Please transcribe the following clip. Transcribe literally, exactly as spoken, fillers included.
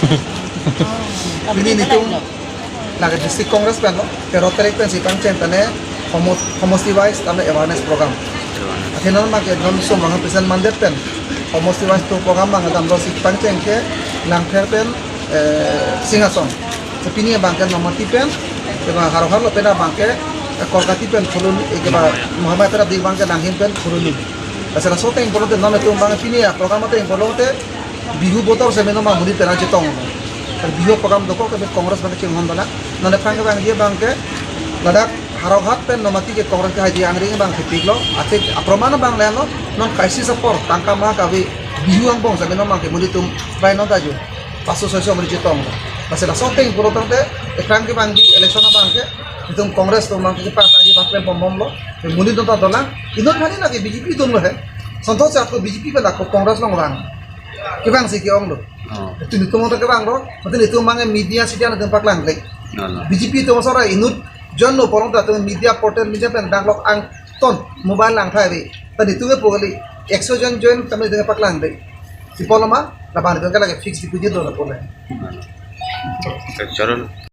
Pini nelitum lake District Congress pen lo, tero tarik pensi pangcheng tane homo-, homosti wise tame awareness program. Atheke non abangke non som rang present mandate pen homosti wise to program abang damlosi pangcheng ke Langpher pen, eh, Singhason. So pini abangke Nomati pen, eba Howraghat lo pen abangke, eh, Korgati pen Phuloni, eh, keba Mahamaya pen abangke Langhin pen Phuloni. Asal so ateng pulote non nelitum abang pini a program ateng pulote Bihu botor seme non abang monit pen nangchetong. Bihu program dokok ke Congress abang chinghon dala. Non aphrang ke abang dia abangke ladak Howraghat pen Nomati ke Congress ke haji angring abang kepiklo. Athe aproman abang lelo, non kaisi sapor tangka ma kave Bihu angbong seme non abangke monit atum rai non ta aju. Paso soiso monit chetong. Asal so ateng pulote aphrang ke abang di election abangke nelitum Congress atum abangke pas aji pas pen pombomlo. Monit atum ta dolang. Inut hari lake B J P atum lo he. Sonthos ako B J P pen ako Congress along vang. Kevangsi ke-onglo. Oh. Itum itum ta kevanglo. Mate itum abang media sita atum paklang le. No, no. B J P atum sora inut jon lo porong ta atum media portal media pen danglok angton mobile langthai ave. Ta itum ke pokali ekso jon join tame itum paklang le. Si poloma, labang itum ke lake fixed deposit lo la pole. No, no. Charon.